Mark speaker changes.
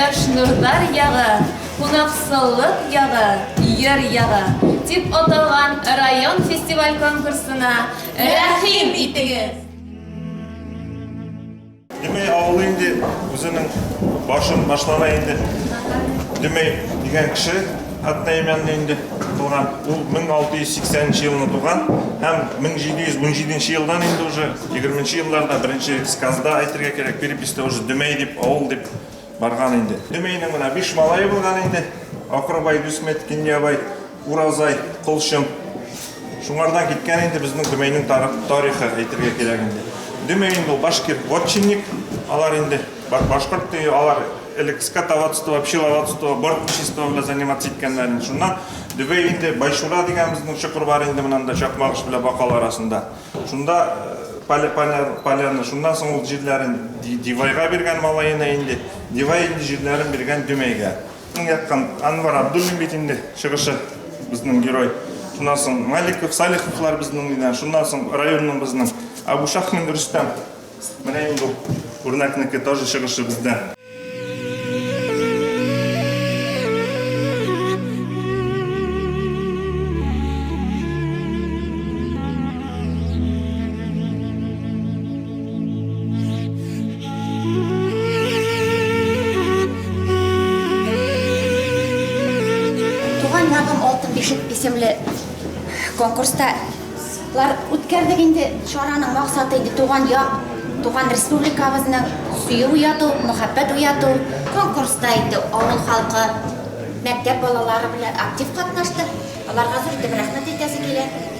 Speaker 1: Кояш нурлар ягы, кунаксыллык ягы, йыр ягы дип аталган район фестиваль-конкурсына рәхим итегез!
Speaker 2: Дөмәй авылы инде үзенең башын башлана инде. Дөмәй дигән кеше одноименный инде туган. Ул 1680 нче елны туган һәм 1717 елдан инде уже 20 нче елларда беренче сказда әйтергә кирәк, переписьтә уже Дөмәй дип авыл дип барган инде. Дөмәйнең менә биш малае булган инде. Акрыбай, Дүсмәт, Киньябай, Уразай, Колчым. Шуңардан киткән инде безнең Дөмәйнең тарихы әйтергә кирәк инде. Дөмәй инде ул башкир вотчинник, алар инде башкорт ди, алар элек скотоводство, пчеловодство, бортничество белән заниматься иткәннәр инде. Шуннан Дөбәй инде Байшура дигән безнең чокыр бар инде монанда Чакмагыш белән Бакал арасында. Шунда поляны, шуннан соң ул җирләрен Дивайга биргән малаена инде. Дивай инде җирләрен биргән Дөмәйгә. Уң яктан Анвар Абдуллин бит инде чыгышы, безнең герой. Шуннан соң Маликов, Салиховлар безнең дидән. Шуннан соң районның безнең Абу Шахмин Рөстәм. Менә инде ул үрнәкнеке тоже чыгышы бездә.
Speaker 3: Туган ягым алтын бишек исемле конкурста лар үткәрдек инде. Чараның максаты инде туган як, туган республикабызның сөю уяту, мәхәббәт уяту. Конкурста инде авыл халкы, мәктәп балалары белән актив катнашты. Аларга зур итеп рәхмәт әйтәсе килә.